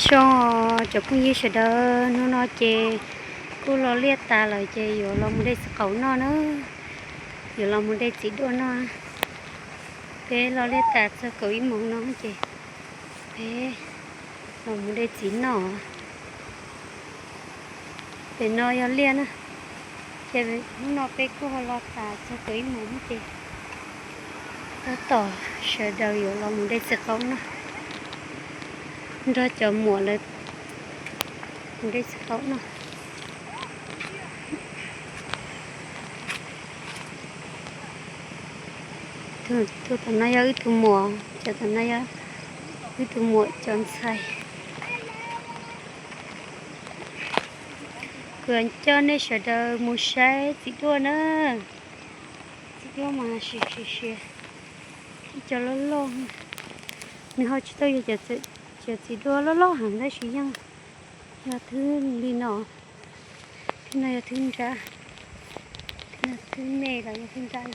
Tsoom phooj ywg sawv daws, hnub no ces kuj los liaj tas lawm ces yuav los mus de txiv qaub noj na, yuav los mus de txiv duaj noj. Peb los liaj tas txog kaum ib moos no ces peb los mus de txiv noj. Pem no yog liaj na, ces hnub no peb kuj ho los tas txog kaum ib moos ces tab tom sawv daws yuav los mus de txiv qaub noj, nrog cov muam lawv mus de txiv qaub noj. Tus tom no yog wb tus muam, cov tom no yog wb tus muam cov ntxhais. Kuv coj nej sawv daws mus saib txiv duaj na. Txiv duaj mas siav siav siav, ib co loj loj. Nws ho tsis tau yog cov txiv duaj loj loj heev tab sis yeej yog thwb li no, thwb no yog thwb nrab, thwb me los yog thwb nrab.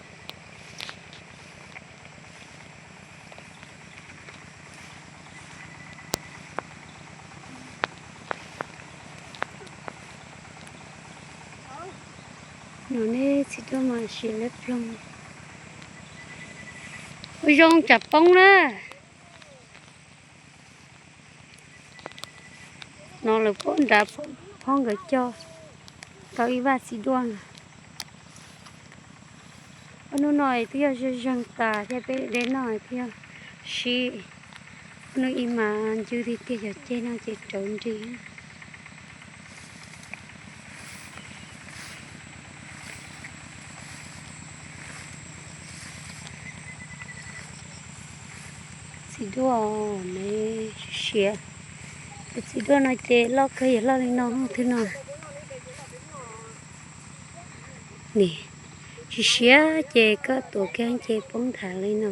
No nej txiv duaj mas siav liab ploog. Ua zoo tsam poob na. No lawv pom nrad phob nkawd cog tau ib vaj txiv duaj no. Ob hnub no twb yog zeeg zeeg tas thiab peb de noj twb yog sib. Ob hnub ib mas ncw tiag tiag, cov ceg no ces rawv nrig. Txiv duaj ne, siav. Cov txiv duaj no ces loj kawg, yog loj li no thwb no. Nim siav siav ces koj tuav kiag ces poob nthav li no.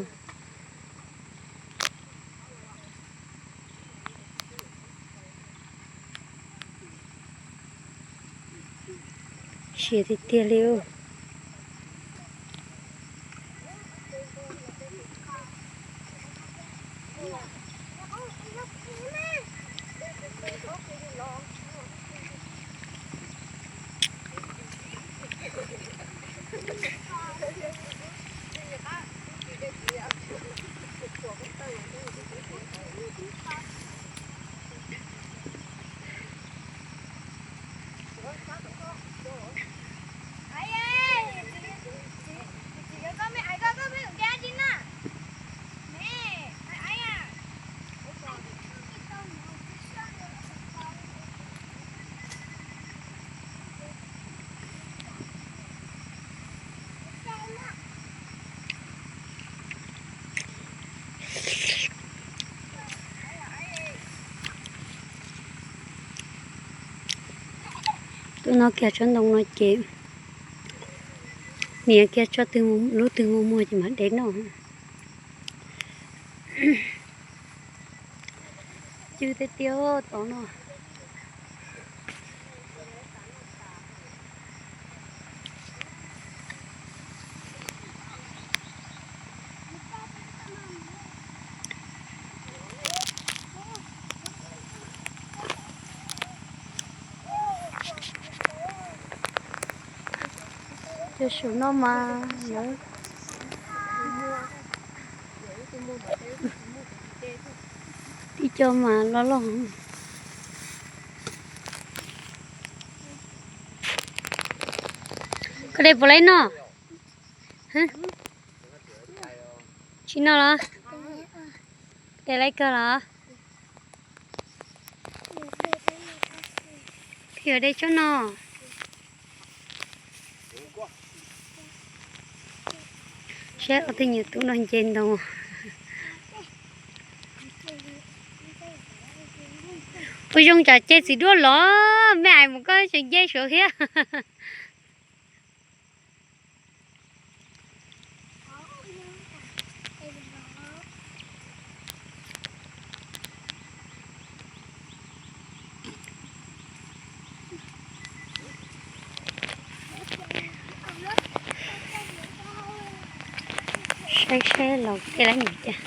Siav tiag tiag li. Tus no kiag tsob ntoo no ces nias kiag tso twg, lub twg muag muag ces mam de noj. Cw tiag tiag tod no. Cov saum no mas lawv tib co mas loj loj. Koj de puas laib noj? Tsis noj los? De laib kawg los? Pheej yuav de tsob no. Saib ob tug nyuam tub no nce ntoo. Ua zoo tsam ceg txiv duaj los, me ais mus koj tseem nce suav thiab. Saib saib los tej lab num cas.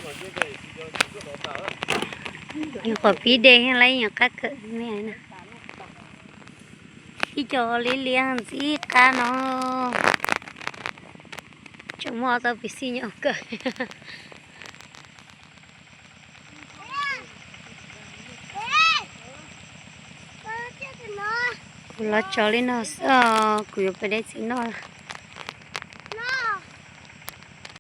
Nyuam qhuav pib de lawm, nyuam qab kawm me na. Ib co liab liab ntxim qab no, tseem muaj tau piv xij nyob kawm. Kuv los tso li no xwb os, kuv yuav pem dej txiv noj.